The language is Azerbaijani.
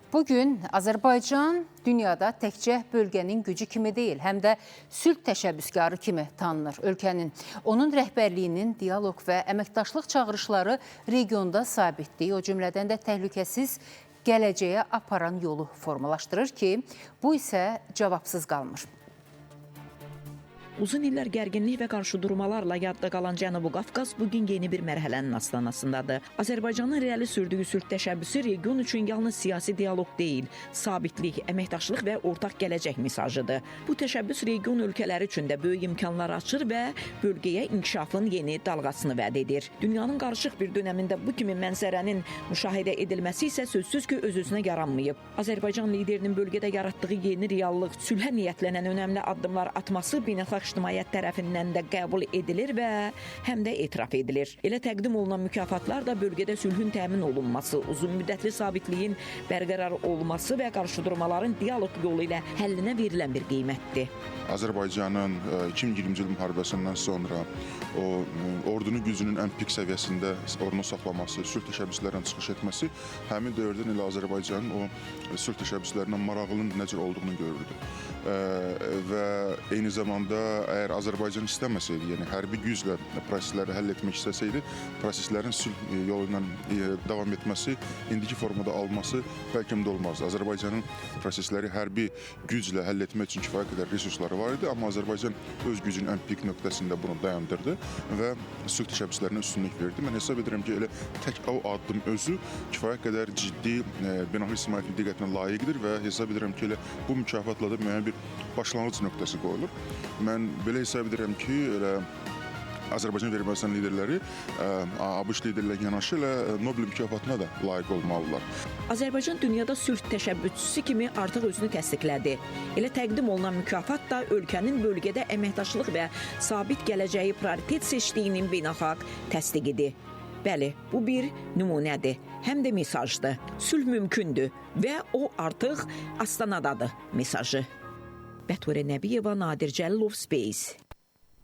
Bugün Azərbaycan dünyada təkcə bölgənin gücü kimi deyil, həm də sülh təşəbbüskarı kimi tanınır. Ölkənin, onun rəhbərliyinin dialoq və əməkdaşlıq çağırışları regionda sabitliyi, o cümlədən də təhlükəsiz gələcəyə aparan yolu formalaşdırır ki, bu isə cavabsız qalmır. Uzun illər gərginlik və qarşıdurmalarla yadda qalan Cənubi Qafqaz bugün yeni bir mərhələnin astanasındadır. Azərbaycanın irəli sürdüyü sülh təşəbbüsü region üçün yalnız siyasi dialoq deyil, sabitlik, əməkdaşlıq və ortaq gələcək mesajıdır. Bu təşəbbüs region ölkələri üçün də böyük imkanlar açır və bölgəyə inkişafın yeni dalğasını vəd edir. Dünyanın qarışıq bir dönəmində bu kimi mənzərənin müşahidə edilməsi isə sözsüz ki, öz-özünə yaranmayıb. Azərbaycan liderinin bölgədə yaratdığı yeni reallıq, sülhə niyyətlənən önəmli addımlar atması beynəlxalq ictimaiyyət tərəfindən də qəbul edilir və həm də etiraf edilir. Elə təqdim olunan mükafatlar da bölgədə sülhün təmin olunması, uzunmüddətli sabitliyin bərqərar olması və qarşıdurmaların dialoq yolu ilə həllinə verilən bir qiymətdir. Azərbaycanın 2020-ci il müharibəsindən sonra o ordunun gücünün ən pik səviyyəsində ordunu saxlaması, sülh təşəbbüslərlə çıxış etməsi həmin dövrdən elə Azərbaycanın o sülh təşəbbüslərinə marağının nə cür olduğunu görürdü. Və eyni zamanda əgər Azərbaycan istəməsəydi, yəni hərbi güclə prosesləri həll etmək istəsəydi, proseslərin sülh yolu ilə davam etməsi, indiki formada alması bəlkə də olmazdı. Azərbaycanın prosesləri hərbi güclə həll etmək üçün kifayət qədər resursları var idi, amma Azərbaycan öz gücünün ən pik nöqtəsində bunu dayandırdı və sülh təşəbbüslərinə üstünlük verdi. Mən hesab edirəm ki, elə tək o addım özü kifayət qədər ciddi beynəlxalq ictimaiyyətin diqqətinə layiqdir və hesab edirəm ki, elə bu mükafatla da müəyyən bir başlanğıc nöqtəsi qoyulur. Mən belə hesab edirəm ki, elə Azərbaycan və Ermənistan liderləri ABŞ liderləri yanaşı elə Nobel mükafatına da layiq olmalılar. Azərbaycan dünyada sülh təşəbbüsçüsü kimi artıq özünü təsdiqlədi. Elə təqdim olunan mükafat da ölkənin bölgədə əməkdaşlıq və sabit gələcəyi prioritet seçdiyinin beynəlxalq təsdiqidir. Bəli, bu bir nümunədir, həm də mesajdır. Sülh mümkündür və o artıq Astanadadır mesajı. Bəturə Nəbiyeva, Nadir Cəlilov, Space.